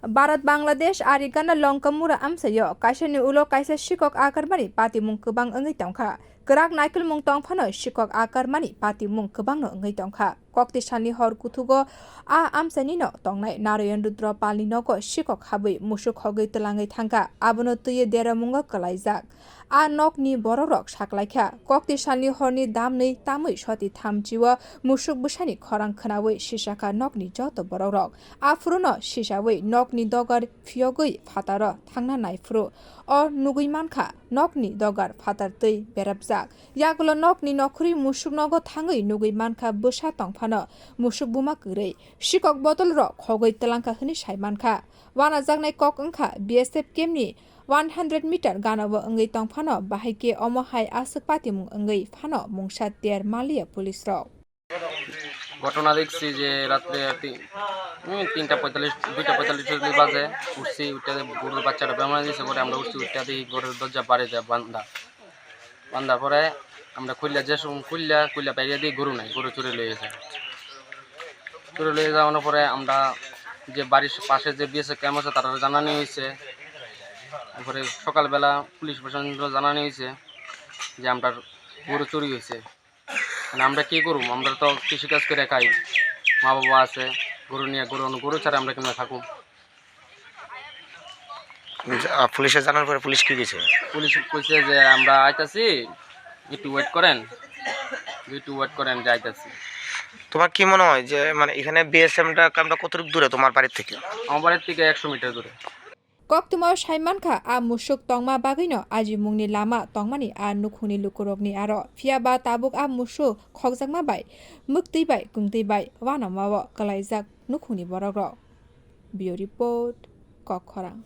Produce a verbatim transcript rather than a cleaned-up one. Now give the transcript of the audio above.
Bharat Bangladesh ari gana Longkamura amchaio kaisani ulo kaisa sikok akarmani patimung kwbang wngwi tongkha. Kwrak naikolmung tongphano sikok akarmani patimung kwbangno wngwi tongkha. Kokti salni hor kuthugo a amchainino tongnai Narayan Rudra Palni nogo sikok habwi musuk hogwi twlangwi thangkha, abono twiwi deramungo kwlaijak. A nokni borokrok saklaikha, kokti salni horni damnwi tamwi soti thamchio musuk bwsani khorang khwnawi sisakha nokni joto borokrok. Aphuruno sisawi nokni dogar phiyogwi phataro thangna naiphuru o nugwi mankha nokni dogar phatar twi berapjak. Yagulo nokni nokhorwi musuk nogo thangwi nugwi mankha bwsa tongphano musuk buma kwrwi sikok botolrok hogwi twlangkha hwnwi sai mankha. Wanajaknai kok wngkha B S F campni one hundred meter ganao wngwi tongphano, bahai khe omo hai aswk patimung wngwi phano mungsa ter maliya police rok. ঘটনা দেখছি যে রাত্রে আর কি, হুম, তিনটা পঁয়তাল্লিশ, দুইটা পঁয়তাল্লিশ বাজে উঠছি, উঠে গরুর বাচ্চাটা বেমার দিয়েছে, পরে আমরা উঠছি, উঠে দেখি ঘরের দরজা বাড়ি দেওয়া বান্ধা। বান্ধার পরে আমরা খুললা, যে সময় খুললা, খুললা বাইরে দিয়ে গরু নাই, গরু চুরি লয়ে গেছে। চুরি লয়ে যাওয়ানোর পরে আমরা যে বাড়ির পাশে যে বিএসএফ ক্যাম্প আছে, তারা জানানি হয়েছে। তারপরে সকালবেলা পুলিশ প্রশাসনকে জানানি হয়েছে যে আমরা গরু চুরি হয়েছে। মানে, আমরা কি করবো? আমরা তো কৃষিকাজ করে খাই, মা বাবা আছে, গরু নিয়ে, গরু, গরু ছাড়া আমরা কেমনে থাকবো? আহ, পুলিশে জানার পরে পুলিশ কি কইছে? পুলিশ কইছে যে, "আমরা আইতাছি, একটু ওয়েট করেন, একটু ওয়েট করেন, যে আইতাছি।" তোমার কি মনে হয় যে, মানে, এখানে বিএসএফ টা ক্যাম্পটা কতটুকু দূরে তোমার বাড়ির থেকে? আমার বাড়ির থেকে একশো মিটার দূরে। Koktwmao sai mankha, a musuk tongma bagwino ajimungni lama tongmani a nukhungni lukurokni aro. Phiya ba tabuk a musuk khokjakma bai, mwktwi bai, kwngtwi bai uanamao kwlaijak nukhungni borokrok. Bureau Report, Kokkhorang.